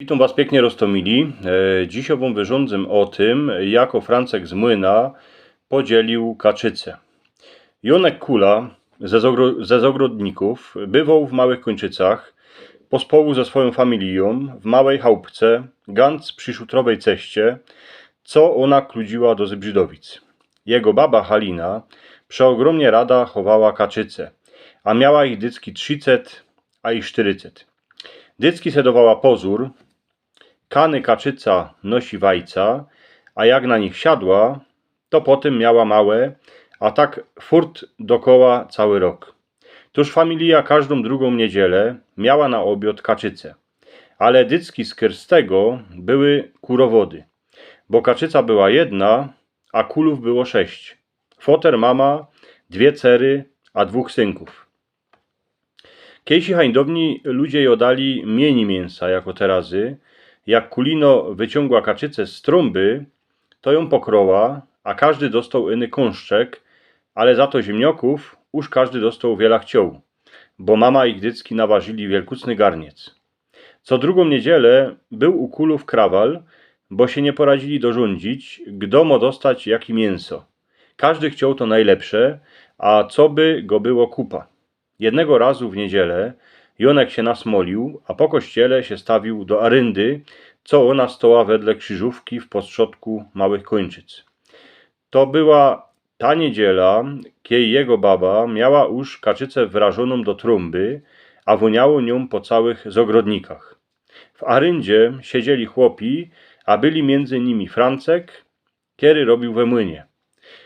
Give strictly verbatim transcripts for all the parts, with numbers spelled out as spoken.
Witōm was piyknie, roztōmili. E, dzisiej wōm wyrządzym ô tym, jako Francek z Młyna podzielił kaczyce. Jónek Kula ze, zogro- ze Zogrodnikōw bywoł w Małych Kōńczycach, pospołu ze swojōm familijōm w małej chałpce, ganc przi szutrowej ceście, co ôna kludziła do Zybrzydowic. Jego baba Halina przeôgrōmnie rada chowała kaczyce, a miała ich dycki trziset, a ich sztyryset. Dycki se dowała pozōr, kany kaczyca nosi wajca, a jak na nich siadła, to potym miała małe, a tak furt dokoła cały rok. Tōż familija kożdōm drugōm niydziele miała na ôbiod kaczyce. Ale dycki z Kyrstego były kurowody, bo kaczyca była jedna, a kulōw było sześć. Foter, mama, dwie cery, a dwōch synkōw. Kejsi hańdowni ludzie jodali miyni miynsa jako terazy. Jak Kulino wyciōngła kaczycę z trōmby, to jōm pokroła, a kożdy dostoł iny kōnszczek, ale za to ziymniokōw uż kożdy dostoł wiela chcioł, bo mama ich dycki nawarzili wielkucny garniec. Co drugōm niydziele bōł u Kulōw krawal, bo sie niy poradzili dorządzić, gdo mo dostać jaki miynso. Kożdy chcioł to nojlepsze, a co by go było kupa. Jednego razu w niydziele Jónek sie nasmolił, a po kościele sie stawił do aryndy, co ôna stoła wedle krziżōwki w postrzodku Małych Kōńczyc. To była ta niydziela, kej jego baba miała uż kaczycę wrażōnōm do trōmby, a wōniało niōm po całych Zogrodnikach. W aryndzie siedzieli chłopi, a byli miyndzy nimi Francek, kery robiōł we młynie.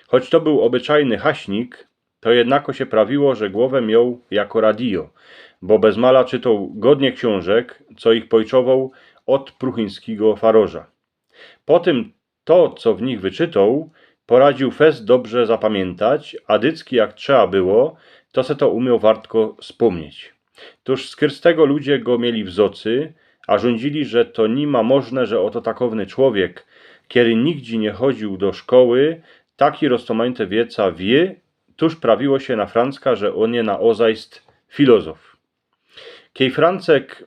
Choć to bōł ôbyczajny haśnik, to jednako sie prawiło, że głowã mioł jako radio, bo bez mala czytoł godnie ksiōnżek, co ich pojczowoł ôd pruchyńskigo faroża. Potym to, co w nich wyczytoł, poradziōł fest dobrze zapamiyntać, a dycki, jak trzeba było, to se to umioł wartko spōmnieć. Tōż z Kyrstego ludzie go mieli w zocy, a rządzili, że to niyma możne, że ôto takowny człowiek, kery nigdzie niy chodziył do szkoły, taki roztōmajte wieca wie. Tōż prawiło sie na Francka, że ôn je na ôzajst filozof. Kej Francek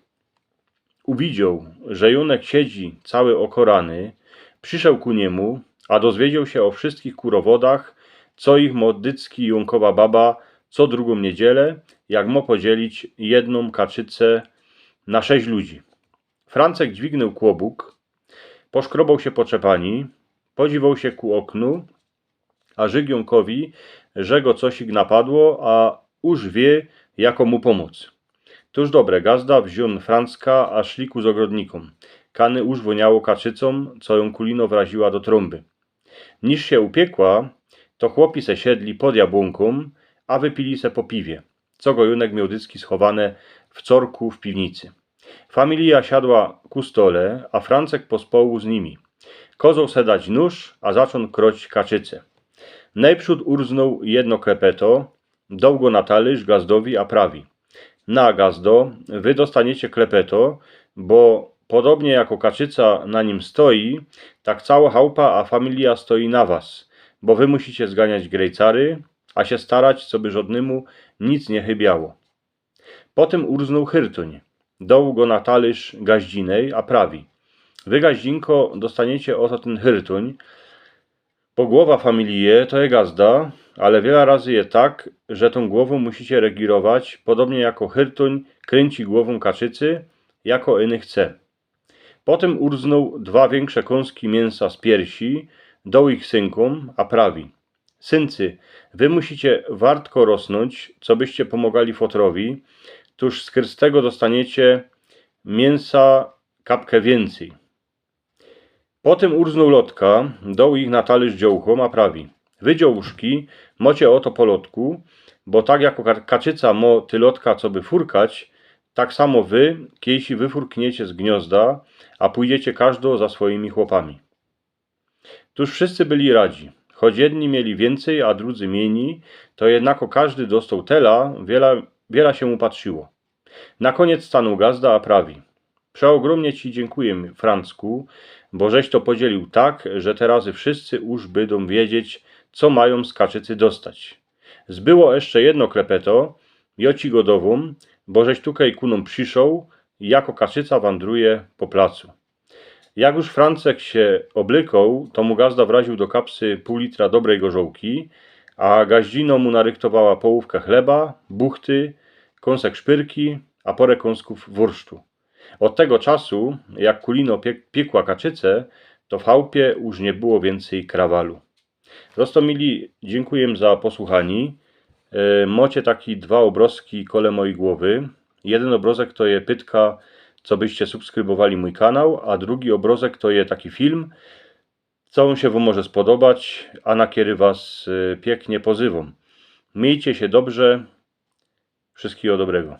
uwidzioł, że Jónek siedzi cały ôkorany, przyszoł ku niymu, a dozwiedzioł sie ô wszyskich kurowodach, co ich mo dycki Jónkowa baba co drugōm niydziele, jak mo podzielić jednōm kaczycę na sześć ludzi. Francek dźwignōł kłobuk, poszkroboł sie po trzepani, podziwoł sie ku ôknu, a rzyg Jónkowi, że go cosik napadło, a uż wie, jako mu pōmōc. Tōż dobre, gazda, wziōn Francka, a szli ku Zogrodnikōm. Kany uż wōniało kaczycōm, co jōm Kulino wraziła do trōmby. Niż sie upiykła, to chłopi se siedli pod jabōnkōm, a wypili se po piwie, co go Jónek mioł dycki schowane w corku w piwnicy. Familija siadła ku stole, a Francek pospołu z nimi. Kozoł se dać nōż, a zaczōn kroć kaczyce. Nojprzōd urznōł jedno klepeto, doł go na talyrz gazdowi, a prawi: „Na, gazdo, wy dostaniecie klepeto, bo podobnie jako kaczyca na nim stoi, tak cało chałupa a familija stoi na was, bo wy musicie zganiać grejcary, a sie starać, coby żodnymu nic niy chybiało”. Potym urznōł hyrtōń, doł go na talyrz gaździnej, a prawi: „Wy, gaździnko, dostaniecie ôto tyn hyrtōń, bo głowa familije to je gazda, ale wiela razy je tak, że tōm głowōm musicie regirować, podobnie jako hyrtōń krynci głowōm kaczycy, jako iny chce”. Potym urznōł dwa wiynsze kōnski miynsa z piersi, doł ich synkōm, a prawi: „Syncy, wy musicie wartko rosnōńć, cobyście pōmogali fotrowi, tōż z Kyrstego dostaniecie miynsa kapkã wiyncyj”. Potym urznōł lotka, doł ich na talyrz dziołchōm, a prawi: „Wy, dziołuszki, mocie ôto po lotku, bo tak jako ka- kaczyca mo ty lotka, coby furkać, tak samo wy, kejsi wyfurkniecie z gniozda, a pōjdziecie kożdo za swojimi chłopami”. Tōż wszyscy byli radzi. Choć jedni mieli wiyncyj, a drudzy miyni, to jednako kożdy dostoł tela, wiela, wiela sie mu patrziło. Na kōniec stanōł gazda, a prawi: „Przeôgrōmnie ci dziynkujyma, Francku, bo żeś to podzielił tak, że terazy wszyscy uż bydōm wiedzieć, co majōm z kaczycy dostać. Zbyło jeszcze jedno klepeto, jo ci go dowōm, bo żeś tukej ku nōm przyszoł, jako kaczyca wandruje po placu. Jak już Francek sie oblykoł, to mu gazda wraził do kapsy pōł litra dobrej gorzołki, a gaździno mu narychtowała połōwkã chleba, buchty, kōnsek szpyrki, a porę kōnsków wursztu. Od tego czasu, jak Kulino piek- piekła kaczyce, to w chałupie już niy było wiyncyj krawalu. Roztōmili, dziynkuję za posłuchanie. E, mocie taki dwa ôbrozki kole mojij głowy. Jedyn ôbrozek to je pytka, co byście subskrybowali mōj kanał, a drugi ôbrozek to je taki film, co wōm sie wōm może spodobać, a na kiery was e, piyknie pozywōm. Miejcie sie dobrze. Wszystkigo dobrego.